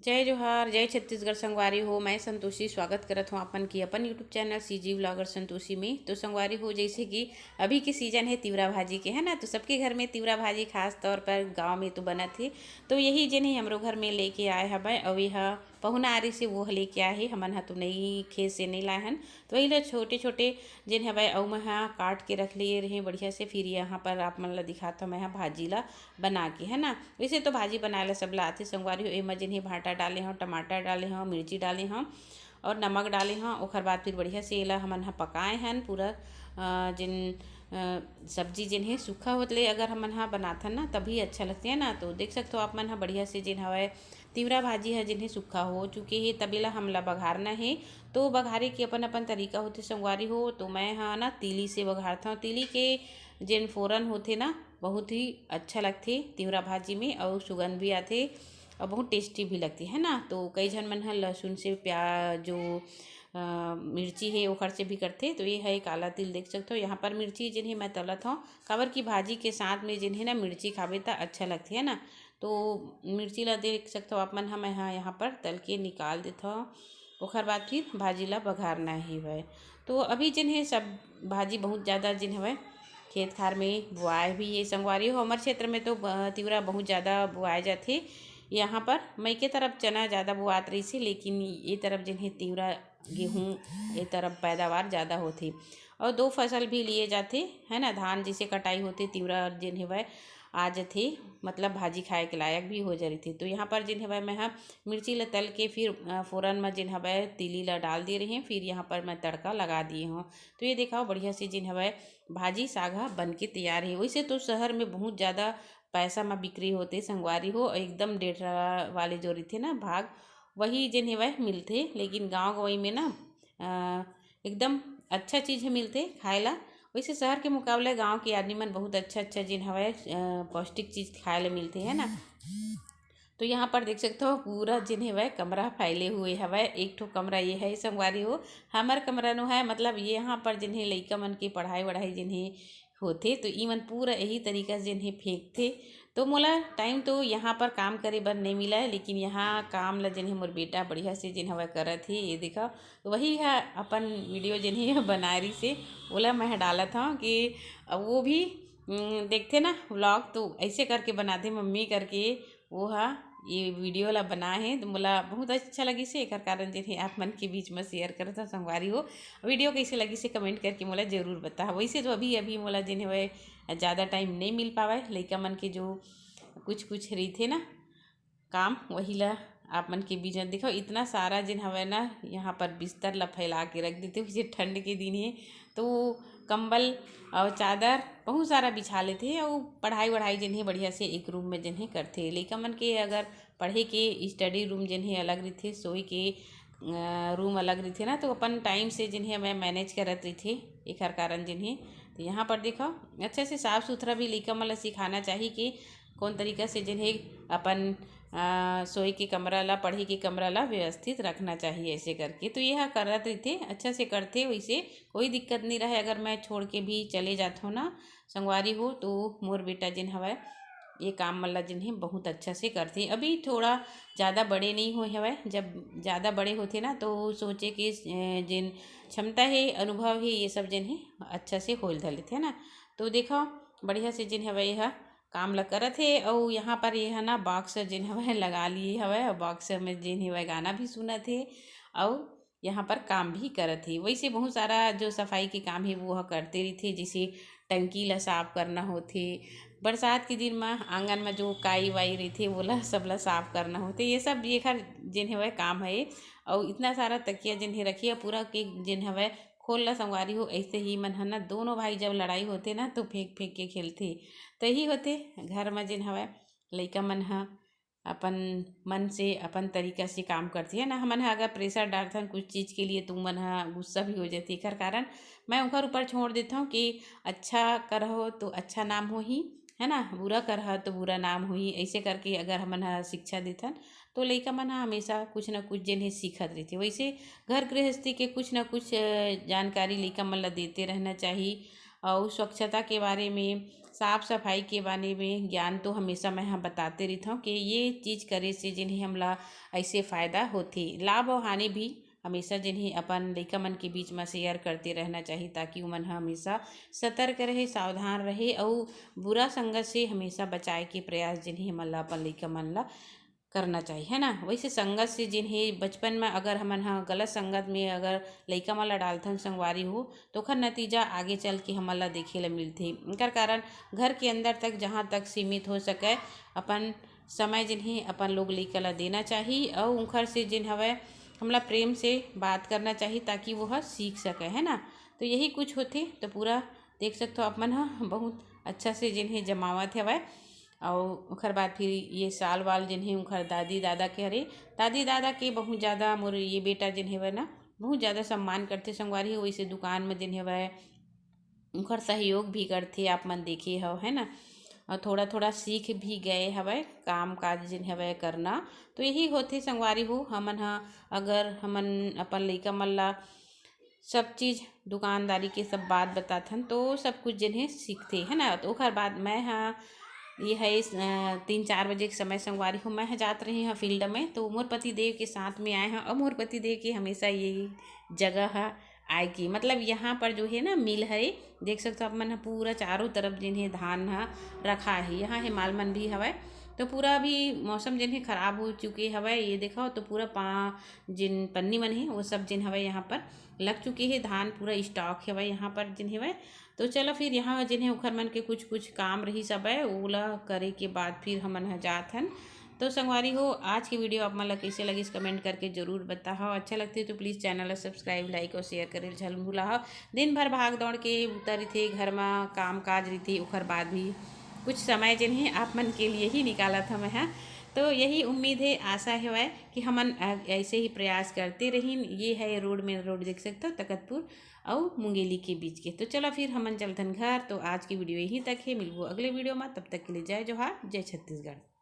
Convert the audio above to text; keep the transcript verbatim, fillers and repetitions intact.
जय जोहार, जय छत्तीसगढ़ संगवारी हो। मैं संतोषी स्वागत करत हूँ आपन की अपन YouTube channel CG vlogger Santoshi में। तो संगवारी हो, जैसे कि अभी के सीजन है तिवरा भाजी के, है ना, तो सबके घर में तिवरा भाजी खास तौर पर गांव में तो बनत हे। तो यही जेन हे हमरो घर में लेके आए हवय, अउ यह पहुना आरी से वो लेके आए हे, हमन ह तो नई खेत से नई लाए हन। तो वही ला छोटे छोटे जेन हवय अउ मैं ह काट के रख लिए रहे बढ़िया से। फिर यहाँ पर आप मन ला दिखात हूँ मैं ह भाजी ला बना के, है ना। वैसे तो भाजी बनाए ला सब ला आथे संगवारी हो। एमा जेन हे भाटा डाले हव, टमाटर डाले हव, मिर्ची डाले हव और नमक डाले हव। ओखर बाद फिर बढ़िया से एला हमन ह पकाए हन पूरा। अ, जेन अ, सब्जी जेन हे सूखा होत ले अगर हमन ह बनाथन ना, तभी अच्छा लगथे, है ना। तो देख सकथो आप मन ह बढ़िया से जेन हवय तिवरा भाजी ह जेन हे सूखा हो चुके हे, तब एला हमला बघारना हे। तो बघारे के अपन अपन तरीका होथे संगवारी हो। तो मैं ह ना तिली से बघारथव। तिली के जेन फोरन होथे ना, बहुत ही अच्छा लगथे तिवरा भाजी में, अउ सुगंध भी आथे और बहुत टेस्टी भी लगथे, है ना। तो कई झन मन ह लहसुन से प्याज जो अ, मिर्ची हे ओखर से भी करथे। तो ये है काला तिल, देख सकते हो। यहाँ पर मिर्ची जेन हे मैं तलत हव, काबर कि भाजी के साथ में जेन हे ना मिर्ची खाबे त अच्छा लगथे, है ना। तो मिर्ची ला देख सकते हो आप मन ह, मैं ह यहाँ पर तल के निकाल देत हव। ओखर बाद फिर भाजी ला बघारना ही है। तो अभी जेन हे सब भाजी बहुत ज़्यादा जेन हवय खेत खार में बोआए भी हे संगवारी हो। हमर क्षेत्र में तो ब-, तिवरा बहुत ज़्यादा बोआए जाथे। यहाँ पर मइके तरफ चना ज़्यादा बोआत रहिस हे, लेकिन ये तरफ जेन हे तिवरा गेहूँ, ये तरफ पैदावार ज़्यादा होथे। और दो फसल भी लिए जाथे, है ना। धान जैसे कटाई होथे, तिवरा जेन हेवय आ जथे, मतलब भाजी खाए के लायक भी हो जरिथे। तो यहाँ पर जेन हेवय मैं ह मिर्ची ल तल के फिर, अ, फोरन म जेन हवय तिली ल डाल दे रहे हैं। फिर यहाँ पर मैं तड़का लगा दिए हूँ। तो ये देखाओ बढ़िया से जेन हवय भाजी साग ह बन के तैयार हे। वैसे तो शहर में बहुत ज़्यादा पैसा म बिक्री होथे संगवारी हो, एकदम डेढ़ वाले जो रहिथे ना भाग, वही जेन हेवय मिलथे। लेकिन गाँव गंवई में ना, अ, एकदम अच्छा चीज़ ह मिलथे खाए ला। वैसे शहर के मुकाबले गाँव के आदमी मन बहुत अच्छा अच्छा जेन हवय, अ, पौष्टिक चीज़ खाए ला मिलथे, है ना। तो यहाँ पर देख सकते हो पूरा जेन हेवय कमरा फैले हुए हवय। एक ठो कमरा ये है संगवारी हो, हमर कमरा नो है, मतलब ये यहाँ पर जेन हे लइका मन के पढ़ाई वढ़ाई जेन हे होथे, तो ई मन पूरा यही तरीका से जेन हे फेंकथे। तो मोला टाइम तो यहाँ पर काम करे बर नहीं मिला है, लेकिन यहाँ काम ला जेन हे मोर बेटा बढ़िया से जेन हवय करत हे। ये देखा, तो वही है अपन वीडियो जेन हे बनाए रहिस हे, ओला मैं डालत हव कि वो भी, उम, देखथे ना व्लॉग, तो ऐसे करके बनाथे मम्मी करके। वो हा ये वीडियो ला बनाए हे, तो मोला बहुत अच्छा लगिस हे। एकर कारण जेन हे आप मन के बीच में शेयर करत हव संगवारी हो। वीडियो कैसे लगिस हे कमेंट करके मोला जरूर बताओ। वैसे तो अभी अभी मोला जेन हवय ज़्यादा टाइम नहीं मिल पावय, लइका मन के जो कुछ कुछ रहिथे ना काम, वही ला आप मन के बीच में। देखो इतना सारा जेन हवय ना, यहाँ पर बिस्तर ला फैला के रख देथे, वैसे ठंड के दिन हे तो कंबल और चादर बहुत सारा बिछा लेथे और पढ़ाई वढ़ाई जेन हे बढ़िया से एक रूम में जेन हे करथे। लइका मन के अगर पढ़े के स्टडी रूम जेन हे अलग रहिथे, सोए के, अ, रूम अलग रहिथे ना, तो अपन टाइम से जेन हे मैं मैनेज करत रहिथे। एखर कारण जेन हे तो यहाँ पर देखो अच्छा से साफ सुथरा भी लइका मन ला सिखाना चाही कि कौन तरीका से जेन हे अपन, अ, सोए के कमरा ला, पढ़े के कमरा ला व्यवस्थित रखना चाहिए ऐसे करके। तो ये ह करत रहिथे, अच्छा से करथे, वैसे कोई दिक्कत नहीं रहे। अगर मैं छोड़ के भी चले जाथव ना संगवारी हो, तो मोर बेटा जेन हवय ये काम मन ला जेन हे बहुत अच्छा से करथे। अभी थोड़ा ज़्यादा बड़े नहीं होए हवय, जब ज़्यादा बड़े होथे ना तो सोचे के, अ, जेन क्षमता हे, अनुभव हे, ये सब जेन हे अच्छा से होल धर लेथे ना। तो देखो बढ़िया से जेन हवय ये ह काम ला करत हे। अउ यहाँ पर ये ह ना बॉक्स जेन हवय लगा लिए हवय, अउ बॉक्स में जेन हवय गाना भी सुनत हे अउ यहाँ पर काम भी करत हे। वैसे बहुत सारा जो सफाई के काम हे वो ह करते रहिथे, जैसे टंकी ला साफ करना होथे, बरसात के दिन म आंगन म जो काई वाई रहिथे वोला सबला साफ करना होथे। ये सब एखर जेन हवय काम हे। अउ इतना सारा तकिया जेन हे रखिए पूरा के जेन हवय खोल ला संगवारी हो। ऐसे ही मन ह ना दोनों भाई जब लड़ाई होथे ना तो फेंक फेंक के खेलथे। तही होथे घर म जेन हवय लइका मन ह अपन मन से अपन तरीका से काम करथे, है ना। हमन ह अगर प्रेशर डारथन कुछ चीज़ के लिए तो मन ह गुस्सा भी हो जाथे। एकर कारण मैं ओकर ऊपर छोड़ देथव कि अच्छा करहो तो अच्छा नाम होही, है ना, बुरा करहा तो बुरा नाम होही। ऐसे करके अगर हमन ह शिक्षा देथन तो लइका मन ह हमेशा कुछ ना कुछ जेन हे सीखत रहिथे। वैसे घर गृहस्थी के कुछ ना कुछ, अ, जानकारी लइका मन ल देते रहना चाही। अउ स्वच्छता के बारे में, साफ सफाई के बारे में ज्ञान तो हमेशा मैं ह बताते रहिथौं कि ये चीज करे से जिन्हें हमला ऐसे फायदा होथे। लाभ अउ हानि भी हमेशा जिन्हें अपन लइका मन के बीच में शेयर करते रहना चाहिए, ताकि उमन ह हमेशा सतर्क रहे, सावधान रहे अउ बुरा संगत से हमेशा बचाए के प्रयास जिन्हें हमन ला अपन लइका मन ला करना चाहिए, है ना। वैसे संगत से जिन्हें बचपन में अगर हमन ह गलत संगत में अगर लइका मन ला डालथन संगवारी हो, तो ओखर नतीजा आगे चल के हमन ला देखे ला मिलथे। एकर कारण घर के अंदर तक जहाँ तक सीमित हो सके अपन समय जिन्हें अपन लोग लइका ला देना चाहिए अउ उनकर से जिन हवय हमला प्रेम से बात करना चाहिए, ताकि वो ह सीख सके, है ना। तो यही कुछ होथे। तो पूरा देख सकथो आप मन ह बहुत अच्छा से जिन्हें जमावत हवय। अउ ओखर बाद फिर ये साल वाल जिन्हें उनकर दादी दादा के हरे, दादी दादा के बहुत ज़्यादा मोर ये बेटा जिन हवय ना, बहुत ज़्यादा सम्मान करथे संगवारी हो। वैसे दुकान में जिन हवय उनकर सहयोग भी करथे, आप मन देखे हव, है ना। और थोड़ा थोड़ा सीख भी गए हवय काम काज जिन हवय करना। तो यही होथे संगवारी हो, हमन ह अगर हमन अपन लइका मन ला सब चीज दुकानदारी के सब बात बताथन, तो सब कुछ जिन्हें सीखथे, है ना। तो ओखर बाद मैं ह ये है इस, अ, तीन चार बजे के समय संगवारी हो, मैं ह जात रही हूँ फील्ड में, तो मोर पति देव के साथ में आए हैं। और मोर पति देव के हमेशा ये जगह है आए की, मतलब यहाँ पर जो है ना मिल है, देख सकते हो आप मन ह, पूरा चारों तरफ जिन्हें धान ह रखा है। यहाँ है माल मन भी हवय, तो पूरा अभी मौसम जिन्हें खराब हो चुके हवय, ये देखो तो पूरा पा जिन पन्नी मन है वो सब जिन हवय यहाँ पर लग चुके हे, धान पूरा स्टॉक हवय यहाँ पर जिन हवय। तो चलो फिर यहाँ जिन है ओखर मन के कुछ कुछ काम रहिस हवय, ओला करे के बाद फिर हमन ह जात हन। तो संगवारी हो, आज की वीडियो आप मन ला कइसे लगिस, कमेंट करके जरूर बताहव। अच्छा लगथे तो प्लीज चैनल ला सब्सक्राइब, लाइक और शेयर करे झन भुलाहव। दिन भर भाग दौड़ के उतर रहिथे, घर मा काम काज रहिथे, ओखर बाद भी कुछ समय जिन है आप मन के लिए ही निकालत हवय, हाँ। तो यही उम्मीद है, आशा हवय कि हमन ऐसे ही प्रयास करते रहिन। ये है रोड, मेन रोड देख सकते हो, तकतपुर अउ मुंगेली के बीच के। तो चलो फिर हमन चलथन घर। तो आज की वीडियो यहीं तक है, मिलबो अगले वीडियो में। तब तक के लिए जय जोहार, जय छत्तीसगढ़।